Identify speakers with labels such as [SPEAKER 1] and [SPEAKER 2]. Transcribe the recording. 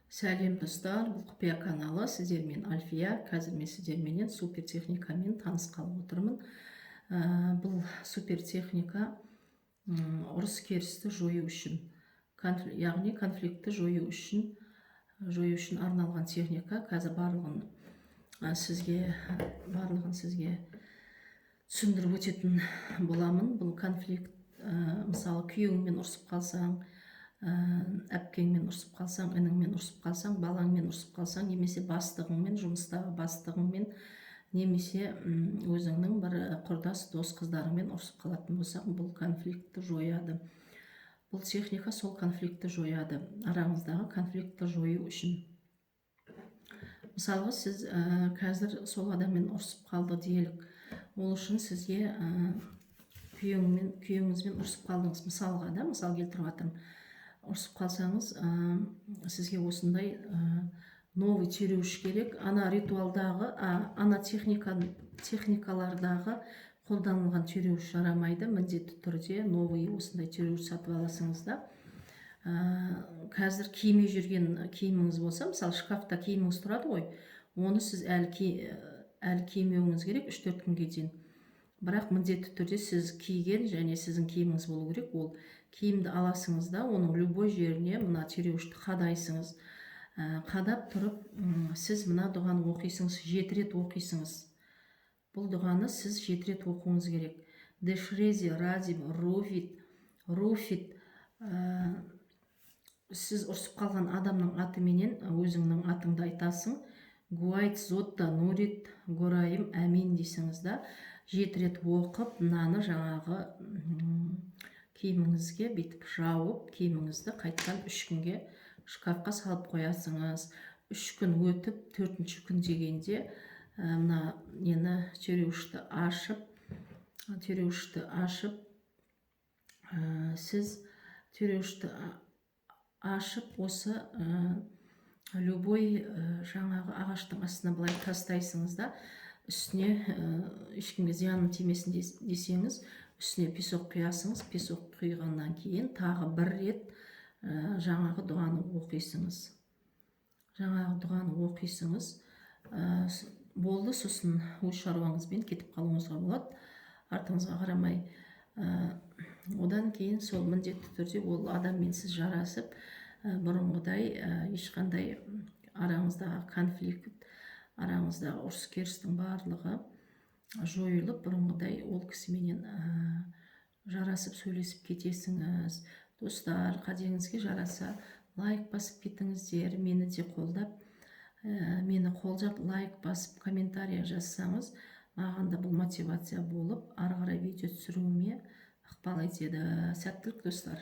[SPEAKER 1] Сәлем, достар! Бұл Құпия каналы, сіздермен Альфия. Қазір мен сіздерменен супер техникамен танысқалы отырмын. Бұл супер техника ұрыс керісті жою үшін, яғни конфликтті жою үшін арналған техника. Қазір барлығын сізге түсіндіріп өтетін боламын. Бұл конфликт, мысалы, күйеуіңмен ұрысып қалсаң, әпкеңмен ұрысып қалсаң, ініңмен ұрысып қалсаң, балаңмен ұрысып қалсаң немесе бастығыңмен, жұмыстағы бастығыңмен немесе өзіңнің бір құрдас, дос қыздарыңмен ұрысып қалатын болсаң, бұл конфликтті жояды. Бұл техника сол конфликтті жояды, араңыздағы конфликтті жою үшін. Мысалға, сіз қазір сол адаммен ұрысып қалды делік. Ол үшін сізге күйеуіңізбен ұрысып қалдыңыз, мысалға да, мысал келтіріп жатырмын. Ұрысып қалсаңыз, сізге осындай новый түйреуіш керек. Ана ритуалдағы, ана техникалардағы қолданылған түйреуіш жарамайды. Міндетті түрде новый осындай түйреуіш сатып аласыңыз да, қазір кимей жүрген киіміңіз болса, мысалы, шкафта киіміңіз тұрады ғой, оны сіз әлі кимеуіңіз керек 3-4 күнге дейін. Бірақ міндетті түрде сіз киген және сіздің киіміңіз болу керек. Ол киімді аласыңыз да, оның любой жеріне мына түйреуішті қадайсыңыз. Қадап тұрып, сіз мына дұғаны оқисыңыз, 7 рет оқисыңыз. Бұл дұғаны сіз 7 рет оқуыңыз керек: Дешрези радим руфит руфит. Сіз ұрысып қалған адамның атыменен өзіңнің атыңды айтасың. Гуайт зотта нурит горайым әмин дейсіңіз да, 7 рет оқып, мынаны жаңағы киіміңізге бүйтіп жауып, киіміңізді қайтадан 3 күнге шкафқа салып қоясыңыз. 3 күн өтіп, төртінші күн дегенде, мына нені, түйреуішті ашып, сіз түйреуішті ашып, осы любой жаңағы ағаштың астына былай тастайсыңыз да, үстіне ешкімге зияны тимесін десеңіз, үстіне песок құясыңыз. Песок құйғаннан кейін тағы бір рет жаңағы дұғаны оқисыңыз. Жаңағы дұғаны оқисыңыз, болды. Сосын өз шаруаңызбен кетіп қалуыңызға болады, артыңызға қарамай. Одан кейін сол міндетті түрде ол адаммен сіз жарасып, бұрынғыдай ешқандай араңыздағы конфликт, араңыздағы ұрыс керістің барлығы жойылып, бұрынғыдай ол кісіменен жарасып, сөйлесіп кетесіңіз. Достар, қадеңізге жараса, лайк басып кетіңіздер. Мені де қолдап, мені қолдап, лайк басып, комментарий жазсаңыз, маған да бұл мотивация болып, ары қарай видео түсіруіме ықпал етеді. Сәттілік, достар!